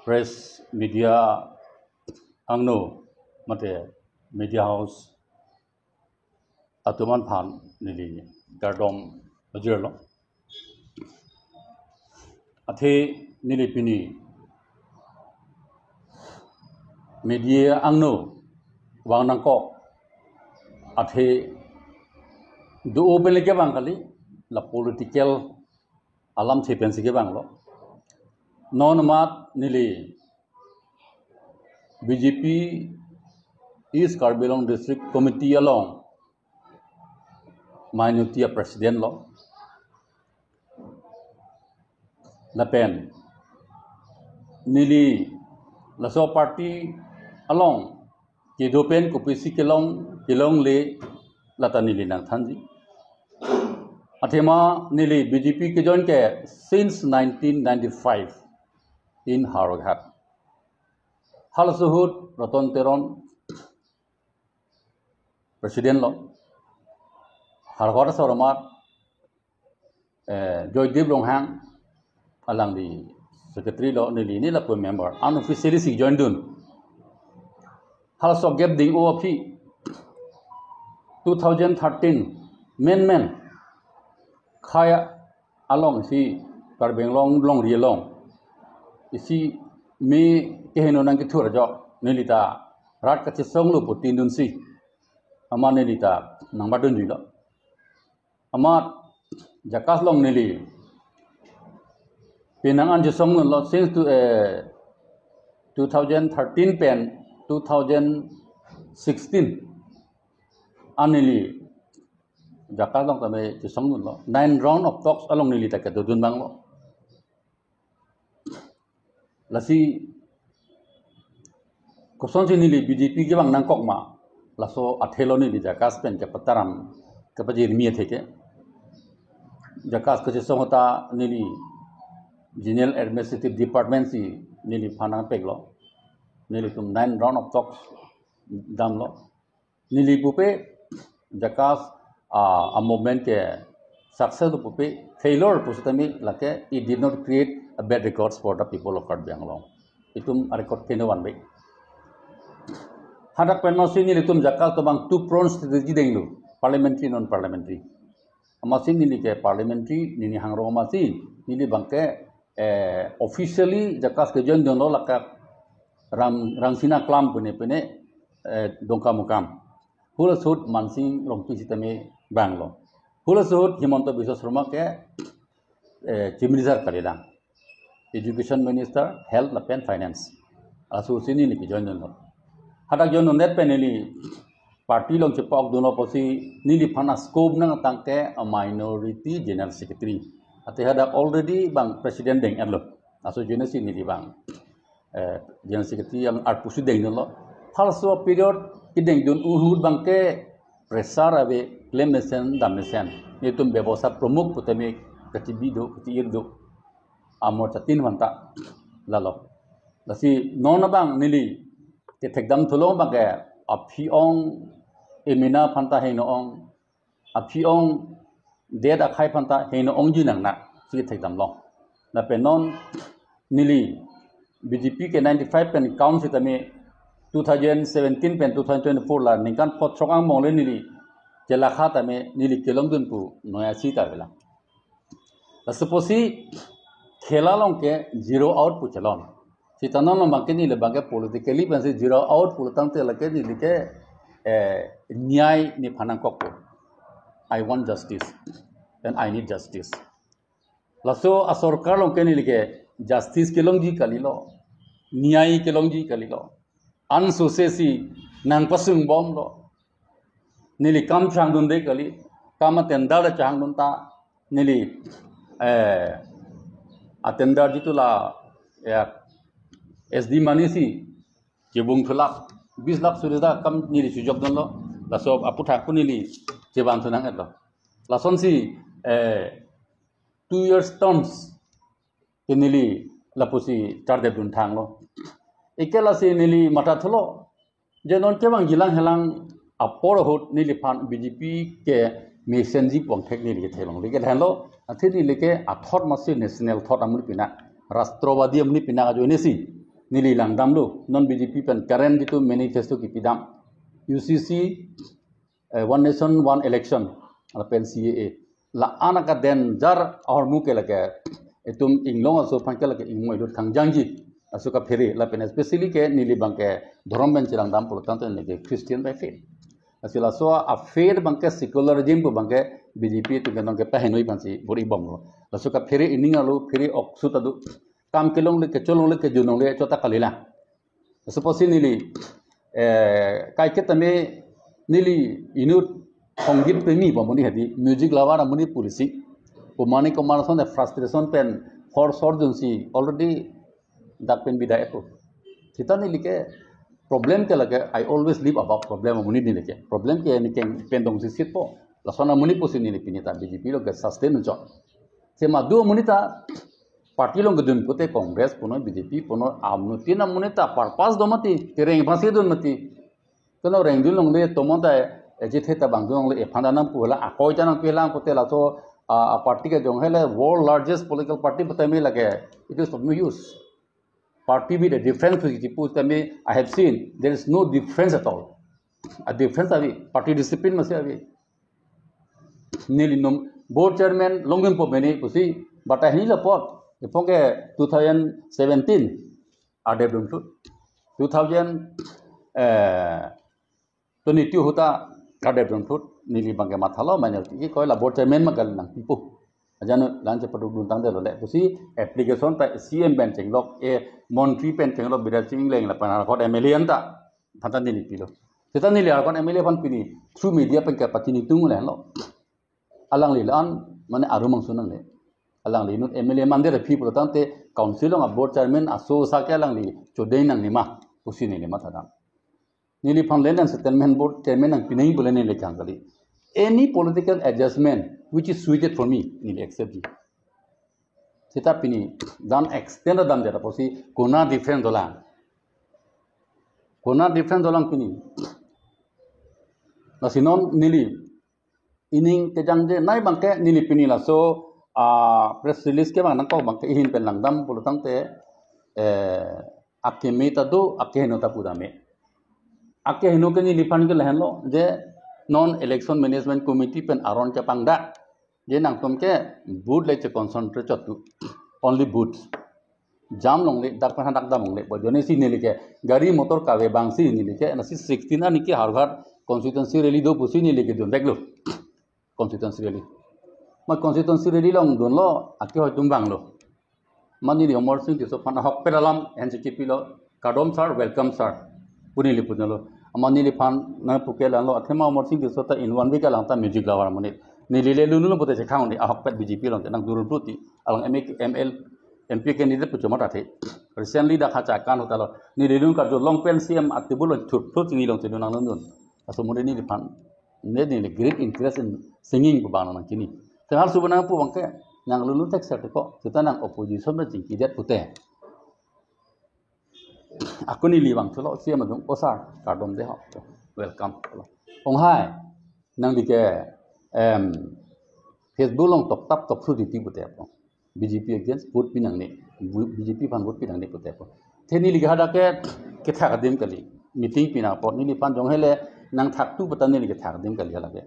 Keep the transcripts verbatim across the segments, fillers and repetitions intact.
press media angno mate media house atum aphan neli kardom pajirlo. Athe neli pini media angno vang nangkok athe do open leke vang kali, la political alamthe pensi kevanglo. Non amat neli B J P East Karbi Anglong District Committee along minority president lo. Lapen neli laso party along kedo pen kopisi kelong kelongle lata neli nangthanji. Athema neli B J P kejoin ke since nineteen ninety-five in Howraghat. Halaso ahut Ratan Teron president lo, Howraghat asor amat eh, Joydeep Ronghang alangli secretary lo, neli ni lapu member, unofficially si join dun. Halaso gap ding-o aphi two thousand thirteen men men khei along si Karbi Anglong longri along isi me keheno nangkethur ajok neli ta rat kachesonglo pu tin dunsi amat neli ta nangbat dunjilo. Amat JACAS along neli penang an chesong dunlo since to, eh, two thousand thirteen pen two thousand sixteen an neli JACAS along tame chesong dunlo. Nine round of talks along neli ta kedo dun abang lo. Lasi kosonsi neli B J P kevang nangkok ma, laso athe lo neli JACAS pen kepataram kepajirmi atheke. JACAS kachesong ahut ta neli General Administrative Department si neliphan nangpeklo. Nelitum nine round of talks damlo. Neli pupe JACAS, ah, a movement ke success pupe, failure pusitame lake it did not create a bad records for the people of Karbi Anglong. Itum a record keno vanbe. Hadak pen masi nelitum JACAS atum abang two pronged strategy denglo, parliamentary, non parliamentary. Amatsi neli ke parliamentary neli hangro amatsi neli abangke, eh, officially JACAS kejoin dunlo lake Ram, Ramsina Klam pune pune, eh, Dongkamukam. Halaso ahut Mansing Rongpi sitame vanglo. Halaso ahut Himanta Biswa Sarma ke, eh, Chief Minister kalilang. Education Minister, Health lapen Finance. Laso ahutsi neli kejoin dunlo. Hadak join dundet pen neli party along chepok dunlo pusi neliphan a scope nangtangke a minority General Secretary. Athe hadak already abang president deng-etlo. Laso ajoinesi neli abang, eh, General Secretary yang arpu si deng dunlo. Halaso period kedeng dun ahut abangke pressure ave, klem mesen dam mesen. Netum bebosta pramukh putame kachibi do, kachi-ir do. Amor chatin vanta lalo. Lasi non abang neli kethekdam thulong abangke aphi ong, emena aphanta heno ong, aphi ong det akhei aphanta heno ongji nang na si kethekdamlo. Lapen non neli B J P ke ninety-five pen count sitame two thousand seventeen pen two thousand twenty-four la ningkan pho throk angbong le neli chelakha tame neli kelong dun pu noya si ta vela. Laso pusi khela along ke zero out pu chelon. Sita non abangke neli abangke politically pensi zero out pulotangte lake neli ke, eh, nyai nephan nangkokpo. I want justice and I need justice. Laso asorkar along ke neli ke justice kelongji kalilo, nyai kelongji kalilo. Ansose si nangpasung bomlo. Neli kam chang dunde kali, kam a tender chang dun ta, neli, eh, a tender jitu la, ya, S D money si, chebung thu lakh, bis lakh suri ta kam neli chejok dunlo, laso aputhak pu neli chevan thu nang-etlo. Lasonsi, eh, two years terms ke neli lapusi chardet dun thanglo. Eke lasi neli matha thulo. Je non kevang jilang helang apor ahut neliphan B J P ke mesenji pu angthek neli ke thelongle ke lahenlo. Athe neli ke a thought masi national thought amonit pinak, Rashtrabadi amonit pinak ajoinesi Neli langdamlo, non B J P pen current itum manifesto kipidam. U C C, eh, One Nation, One Election, lapen C A A. La-an aka danger ahormu ke lake, itum inglong aso aphan ke lake ingmoi lut kangjangji aso kaphere, lapen especially ke neli abang ke dhorom pen chelangdam pulo tangte neli ke Christian by faith. Lasi laso a-faith abang ke secularism pu abang ke B J P atum ke nong ke pahenoi aphansi bor-ibomlo. Laso kaphere ining arlo phere ok su ta do. Kam kelongle, kecholongle, kejunlongle, chot ta kalilang. Suppose neli, eh, kaike tame neli inut songgit premi pu amonit hadi, music lover amonit pulo si. Pu mane komat ason frustration pen hor sor dunsi already dak pen bidai ako. Seta neli ke problem ke lake, I always live above problem amonit neli ke. Problem ke neli ke pen dongsi sitpo. Lason amonit pusi neli pini ta B J P along ke sustain unchot. Sema do amonit ta party along kedun pute Congress punoi, B J P punoi, amnu tin amonit ta purpose do mati, tereng aphansi dun mati. Keno rengdun longle tomon ta, eh, jithe ta bangdun longle, ephan ta nangpu hala, akoi ta nangpi lang pute laso, ah, ah, party ke jong hele world largest political party pute me lake, it is of no use. Party with a difference with Jipu tame, I have seen there is no difference at all. A difference ave, party discipline masi ave. Neli nom board chairman longdunpo mene pusi, but ahini lapot, ipong ke two thousand seventeen, adep dun thut. Two thousand, eh, twenty-two ahut ta adep dun thut, neli abang ke mathalo, mane ki koi la board chairman ma gal nangpipo. Ajanu lan chepaduk dun tangdetlo le pusi application ta C M pen chenglok, eh, montri pen chenglok, Bidyasing Engleng lapen Howraghat M L A anta aphan ta neli pilo. Seta neli Howraghat M L A aphan pini through media pen kapachini tung le lo. Alangli la-an mane arum angsun nangle. Alangli inut M L A mandet aphi pulo tangte council along a board chairman aso sa ke alangli chodei nangne ma pusi neli mathadam. Neliphan Land and Settlement Board chairman nangpi nangji pule neli kang kali. Any political adjustment which is suited for me, neli accept ji. Seta pini dan extend dan jada pusi konat different dolang. Konat different dolang pini. Lasi non neli ining kejangje nai abang ke neli pini laso, ah, press release ke abang nangkok abang ke ihin pen langdam pulo tangte, eh, akeme ta do, akeheno ta pudam me. Akeheno ke neliphan ke lahenlo, je non Election Management Committee pen aron kepangdak, je nangtum ke booth le che concentrate chot tu, only booth. Jam longle, dak pen hadak dam longle, bo jone si neli ke gari motor kave abang si neli ke, lasi sixteen arni ke Howraghat constituency rally do pusi neli ke dun veklo. Constituency rally. Ma constituency rally along dunlo, akehoi atum vanglo. Ma neli Amarsing Tisso aphan ahokpet alam hensi kipilo, "Kardom sir, welcome sir," pu neli punlo. Ama neliphan nangpuke langlo, athema Amarsing Tisso ta in one week alang ta music lover amonit. Neli le lunlo pute chekhang ni, ahokpet B J P along te nangdurun pruti. Alang M A, M L, M P candidate pu chomot athe. Recently dak hacha kan hotalo. Neli lun karjulong pen C M a table along thurphut neli along te dun nanglun dun. Laso amonit neliphan, ne neli great interest in singing pu abang nangchini. Te hal suba nangpu abang ke, nanglunlun thekser te ko, seta nang opposition pen chingkidet pute. Ako neli vangthulo, C M adung, "O sir, kardom de ho. Welcome." Ong hai, nangli ke, em, Facebook along toktap tokphru titi pute apo. B J P against vote pi nangne, B J P aphan vote pi nangne pute apo. The neli ke hadak ke kethak adim kali. Meeting pi nangpo, neliphan jong hele nangthak tu pata neli kethak adim kali hala ke.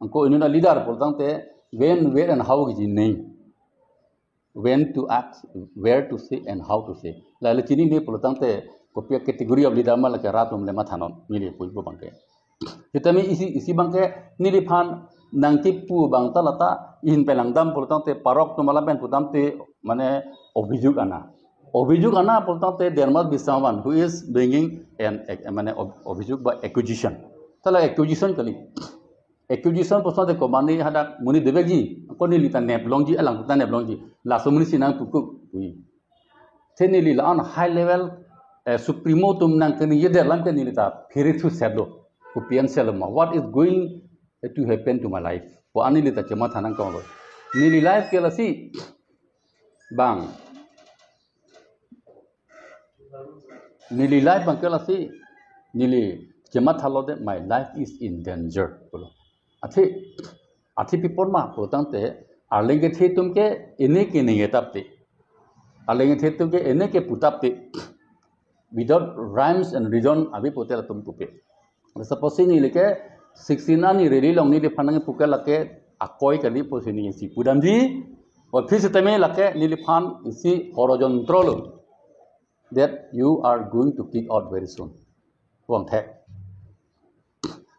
Anke inut a leader pulo tangte when, where and how kiji neng. When to act, where to say and how to say. La le chinine pulo tangte kopi a category of leader ma lake rat atum le mathanon, neli puipo abang ke. Seta me isi, isi abang ke neliphan nangkipu abang ta lata ihin pen langdam pulo tangte parok atum alam pen pudam te mane obhijuk ana. Obhijuk ana pulo tangte there must be someone who is bringing an, mane ob-, obhijuk ba accusation. Tala accusation kali. Accusation puson te komane hadak monit devekji, ako neli ta neplongji, alang ta neplongji. Laso monit si nangpukuk. Ui. The neli la-an high level, eh, supremo atum nangkeningjedet alam ke neli ta phere thu setlo. Kopi an setlo ma. What is going to happen to my life? Pu an neli ta chematha nangkoklo. Neli life ke lasi bang. Neli life abang ke lasi, neli chemathalo de, "My life is in danger," pulo. Athe, athe pi apot ma pulo tangte, arleng kethe atum ke ene keningje tap te. Arleng kethe atum ke ene kepu tap te. without rhymes and reason abi pulote latum pupe. Suppose neli ke sixteen ani rally along neliphan nangpuke lake akoi kali pusi neli si pudamji. Wa phir sitame lake neliphan isi horojontro lo that you are going to kick out very soon. Wang thek.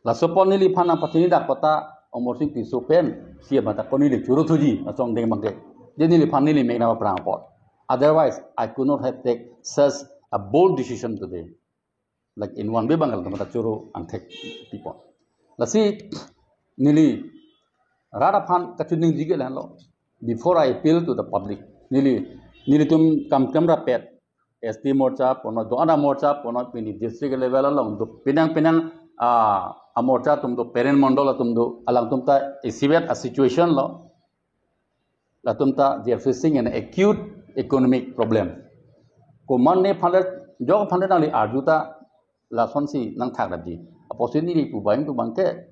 Laso apot neliphan nangpachini dak kota Amarsing Tisso pen si amata ko neli choro thuji asong deng bangke. Jadi neliphan neli mek nama prang apot. Otherwise, I could not have take such a bold decision today. Like in one way bang kal mata choro angthek people. Lasi neli rat aphan kachiningri ke lahenlo. Before I appeal to the public, neli nelitum kam kam rapet S T Morcha punon, do-an a-morcha punon, pini district level along do penang penang a a-morcha atum do, peren mondol atum do, alangtum ta isivet a-situation lo. Latum ta they are facing an acute economic problem. Komatne aphan le, jok aphan le nangli arju ta lasonsi nangthakdamji. Apotsi neli pu bang tu bangke,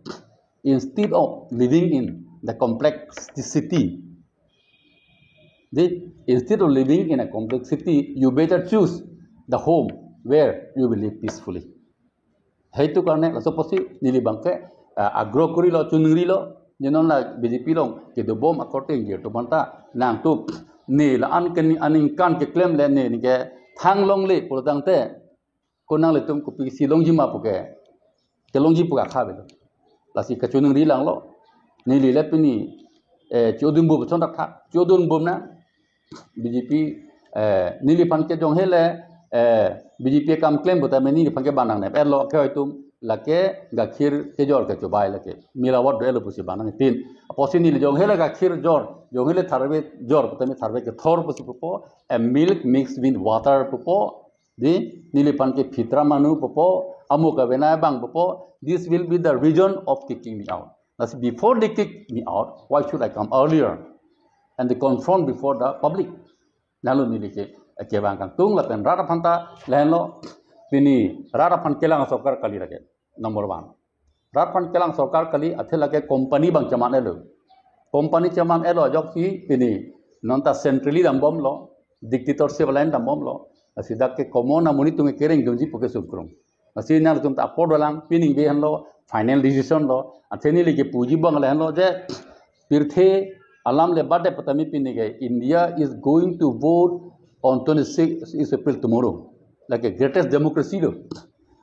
instead of living in the complexity, the, instead of living in a complexity, you better choose the home where you will live peacefully. Heitu karne laso apotsi neli bangke, ah, agrah korilo, chiningrilo, je non la B J P along kedobom akorte ingjir atum aphanta nangtum ne la-an ken aningkan keklem le ne neke thanglongle pulotangte, ko nanglitum kopisi longji ma puke, kelongji puke akha avelo. Lasi kachiningri langlo. Neli le pini, eh, chodunbom chondak thak, chodunbom na. B J P, eh, neliphan ke jong hele, eh, B J P akam klem putame neliphan ke bang nangnep etlo ke hoi atum lake gakhir kejor kechobai lake. Milawat do-etlo pusi bang nangtin. Apotsi neli jong hele gakhir jor, jong hele tharve jor putame tharve kethor pusi pupo, a milk mixed with water pupo. Di, neliphan ke phitra manu pupo, amuk avenai bang pupo. This will be the reason of kicking me out. Lasi before they kick me out, why should I come earlier and they confront before the public? Lalu neli ke, kevang kangtung lapen rat aphanta lahenlo, pini rat aphan kelang sorkar kali lake. Number one. Rat aphan kelang sorkar kali, athe lake company bang cheman-etlo. Company cheman-etlo ajoksi pini non ta centrally dambomlo, dictatorship along dambomlo. Lasi dak ke common amonit atum kereng dunji puke sungkrung. Lasi nangtum ta apor dolang, pini ningve henlo, final decision lo. Athe neli kepuji bang lahenlo je pirthe alam le bade putame pini ke India is going to vote on twenty-six April tomorrow. Like a greatest democracy lo.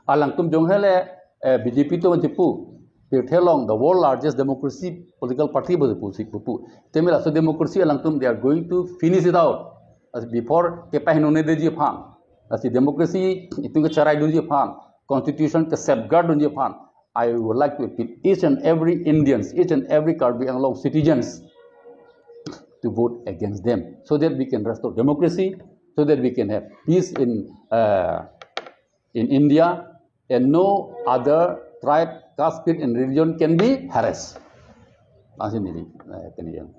Alangtum jong hele, eh, B J P atum chipu. Pirthe along the world largest democracy political party pusi pupu. Temi laso democracy alangtum they are going to finish it out. As before kepahinone deji aphan. Lasi democracy itum kecherai dunji aphan, constitution ke safeguard dunji aphan, I would like to appeal each and every Indians, each and every Karbi Anglong citizens to vote against them so that we can restore democracy, so that we can have peace in, uh, in India, and no other tribe, caste, creed, and religion can be harassed. Langsung ini, eh, ini yang.